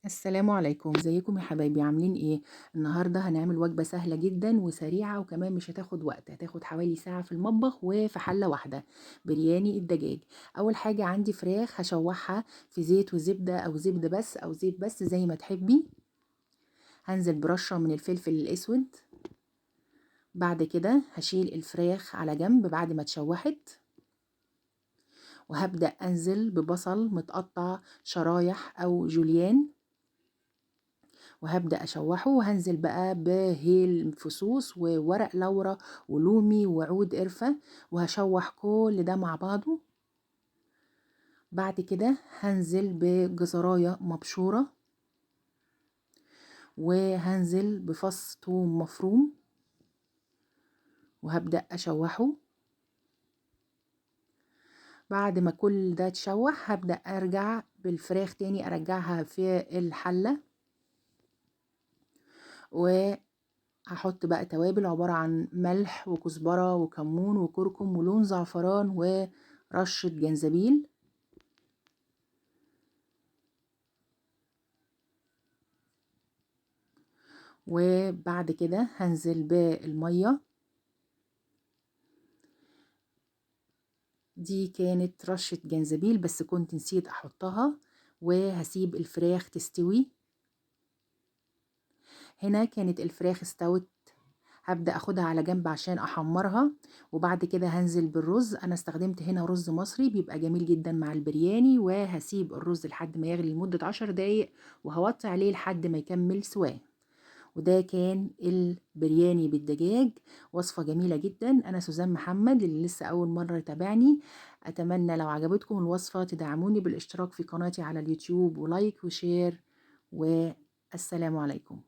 السلام عليكم، ازيكم يا حبايبي؟ عاملين ايه؟ النهارده هنعمل وجبة سهلة جدا وسريعة، وكمان مش هتاخد وقت، هتاخد حوالي ساعة في المطبخ وفي حله واحدة. برياني الدجاج. اول حاجة عندي فراخ هشوحها في زيت وزبده، او زبدة بس او زيت بس زي ما تحبي. هنزل برشه من الفلفل الاسود. بعد كده هشيل الفراخ على جنب بعد ما اتشوحت، وهبدا انزل ببصل متقطع شرايح او جوليان، وهبدأ أشوحه. وهنزل بقى بهيل فصوص وورق لورا ولومي وعود قرفة، وهشوح كل ده مع بعضه. بعد كده هنزل بجزراية مبشورة، وهنزل بفص توم مفروم، وهبدأ أشوحه. بعد ما كل ده اتشوح هبدأ أرجع بالفراخ تاني، أرجعها في الحلة، وهحط بقى توابل عبارة عن ملح وكزبرة وكمون وكركم ولون زعفران ورشة جنزبيل. وبعد كده هنزل بالمية. دي كانت رشة جنزبيل بس كنت نسيت احطها. وهسيب الفراخ تستوي. هنا كانت الفراخ استوت، هبدأ اخدها على جنب عشان احمرها. وبعد كده هنزل بالرز. انا استخدمت هنا رز مصري بيبقى جميل جدا مع البرياني. وهسيب الرز لحد ما يغلي لمدة 10 دقايق، وهوطي عليه لحد ما يكمل سواه. وده كان البرياني بالدجاج، وصفة جميلة جدا. أنا سوزان محمد، اللي لسه أول مرة يتابعني، أتمنى لو عجبتكم الوصفة تدعموني بالاشتراك في قناتي على اليوتيوب و like و share، والسلام عليكم.